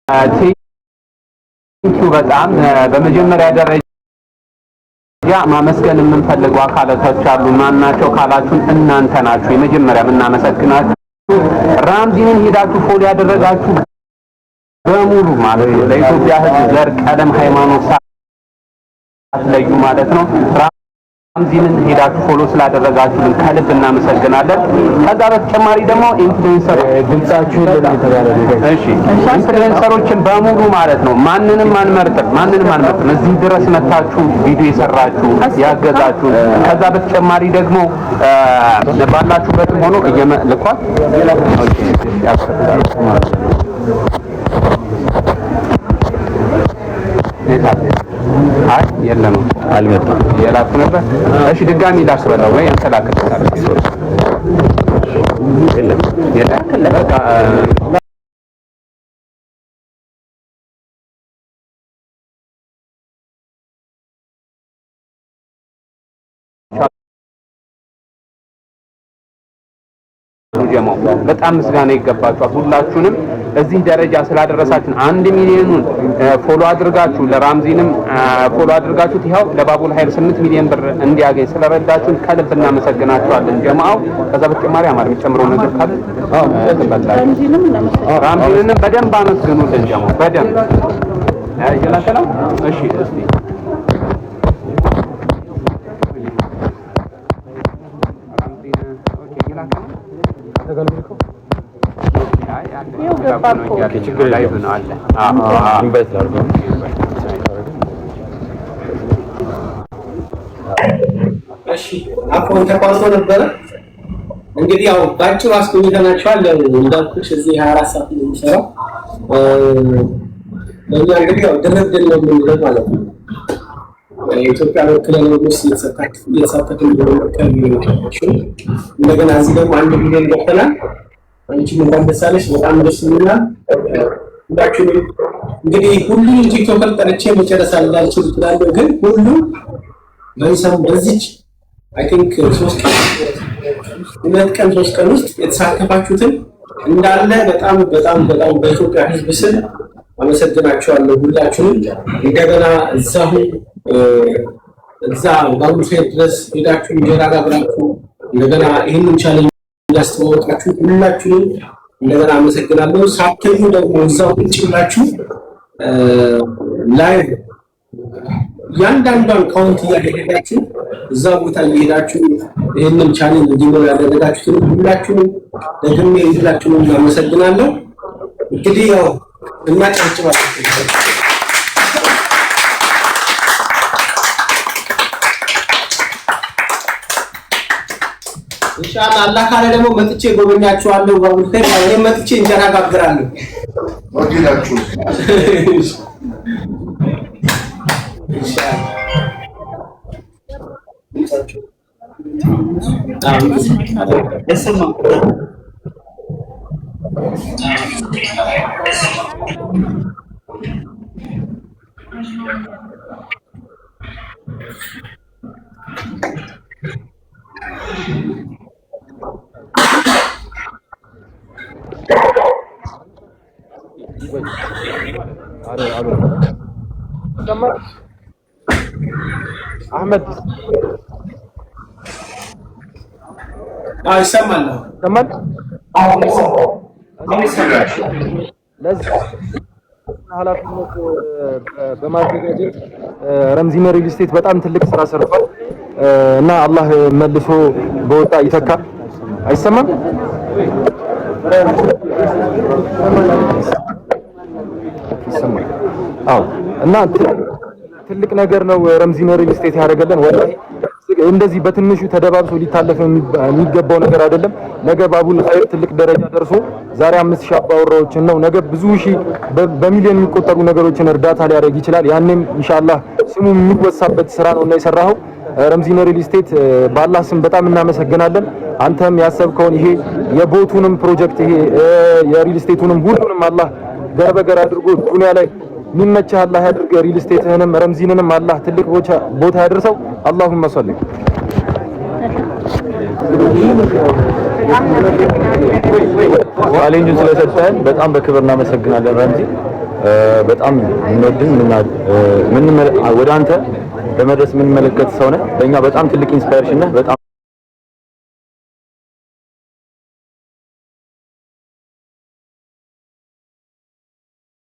Thank you በጣም። በመጀመሪያ ደረጃ ማመስገን የምንፈልገው አካላቶች አሉ። ማናቸው ካላችሁን እናንተ ናችሁ። የመጀመሪያ የምናመሰግናችሁ ራምዚንን ሄዳችሁ follow ያደረጋችሁ በሙሉ ማለት ነው። ለኢትዮጵያ ሕዝብ ዘር፣ ቀለም፣ ሃይማኖት ሳትለዩ ማለት ነው። ራምዚንን ሄዳችሁ follow ስላደረጋችሁልን ከልብ እናመሰግናለን። ከዛ በተጨማሪ ደግሞ influencer ድምጻችሁ የለም የተባለ ነው። እሺ፣ influencer ኦችን በሙሉ ማለት ነው። ማንንም አንመርጥም፣ ማንንም አንመርጥም። እዚህ ድረስ መታችሁ ቪዲዮ የሰራችሁ ያገዛችሁ፣ ከዛ በተጨማሪ ደግሞ ባላችሁበትም ሆኖ ልኳል። Okay፣ እሺ፣ አይ የለም፣ አልመጣም። የላኩ ነበር። እሺ፣ ድጋሚ ላክ በለው ወይ አንተ ላክልህ። የለም። የለም በቃ። ጀማው በጣም ምስጋና ይገባችኋል። ሁላችሁንም እዚህ ደረጃ ስላደረሳችሁን 1 ሚሊዮኑን follow አድርጋችሁ ለራምዚንም follow አድርጋችሁት ይኸው ለባቡል ሀይር 8 ሚሊዮን ብር እንዲያገኝ ስለረዳችሁን ከልብ እናመሰግናችኋለን ጀማው። ከዛ በተጨማሪ አማር የሚጨምረው ነገር ካለ ትበላለህ። ራምዚንንም በደንብ አመስግኑልን ጀማው፣ በደንብ እየላከ ነው። እሺ፣ እስቲ ራምዚን okay፣ እየላከ ነው። ችግር live ነው አለ። አዎ። Invite ላድርገው። እሺ፣ አሁን ተቋርጦ ነበረ። እንግዲህ ያው ባጭሩ አስጎብኝተናቸዋል። ያው እንዳልኩሽ እዚህ 24 ሰዓት ነው የሚሰራው። ለእኛ እንግዲህ ያው ድርድር ነው የምንለው ማለት ነው። የኢትዮጵያ ወክለን ውስጥ እየተሳተፍን እንደገና እዚህ ደግሞ 1 ሚሊዮን ገብተናል። አንቺም እንኳን ደስ አለሽ። በጣም ደስ ይላል። ሁላችሁንም እንግዲህ ሁሉንም TikToker ጠርቼ መጨረስ አላልችል እችላለሁ፣ ግን ሁሉም በዚህ በዚች I think 3 ቀን፣ 2 ቀን፣ 3 ቀን ውስጥ የተሳተፋችሁትን እንዳለ በጣም በጣም በጣም በኢትዮጵያ ሕዝብ ስም አመሰግናችኋለሁ ሁላችሁንም። እንደገና እዛሁ እዛ ባቡል ኸይር ድረስ ሄዳችሁ እንጀራ ጋብራችሁ እንደገና ይህንን challenge እንዳስተዋወቃችሁ ሁላችሁንም እንደገና አመሰግናለሁ። ሳትተኙ ደግሞ እዛው ቁጭ ብላችሁ live እያንዳንዷን count እያደረጋችሁ እዛ ቦታ እየሄዳችሁ ይህንን challenge እንዲኖር ያደረጋችሁትን ሁላችሁንም ደግሜ ሁላችሁንም አመሰግናለሁ። እንግዲህ ያው እናጨብጭባለን። ኢንሻአላህ አላህ ካለ ደግሞ መጥቼ ጎበኛችኋለሁ። ባቡል ኸይር እኔም መጥቼ እንጀራ ጋግራለሁ። ወዲላችሁ። ኢንሻአላህ። ይሰማል አህመድ? አዎ፣ ይሰማል። ይሰማል። ለዚህ ኃላፊነት በማዘጋጀት ረምዚን ሪል ስቴት በጣም ትልቅ ስራ ሰርቷል እና አላህ መልሶ በወጣ ይተካ። አይሰማም? ይሰማል። አዎ፣ እና ትልቅ ነገር ነው ረምዚን ሪል ስቴት ያደረገልን። ወላሂ እንደዚህ በትንሹ ተደባብሶ ሊታለፍ የሚገባው ነገር አይደለም። ነገ ባቡል ኸይር ትልቅ ደረጃ ደርሶ ዛሬ 5,000 አባወራዎችን ነው፣ ነገ ብዙ ሺህ በሚሊዮን የሚቆጠሩ ነገሮችን እርዳታ ሊያደርግ ይችላል። ያኔም ኢንሻአላህ ስሙ የሚወሳበት ስራ ነው እና የሰራኸው ረምዚን ሪል ስቴት በአላህ ስም በጣም እናመሰግናለን። አንተም ያሰብከውን ይሄ የ boat ኡንም ፕሮጀክት ይሄ የሪል ስቴቱንም ሁሉንም አላህ ገር በገር አድርጎ ዱንያ ላይ የሚመችህ አላህ ያድርግ። ሪል ስቴትህንም ረምዚንንም አላህ ትልቅ ቦታ ያድርሰው። اللهم صل Challenge ኡን ስለሰጠህን በጣም በክብር እናመሰግናለን ረምዚ። በጣም የምንወድህ፣ ወደ አንተ ለመድረስ የምንመለከት ሰው ነህ። ለእኛ በጣም ትልቅ inspiration ነህ። በጣም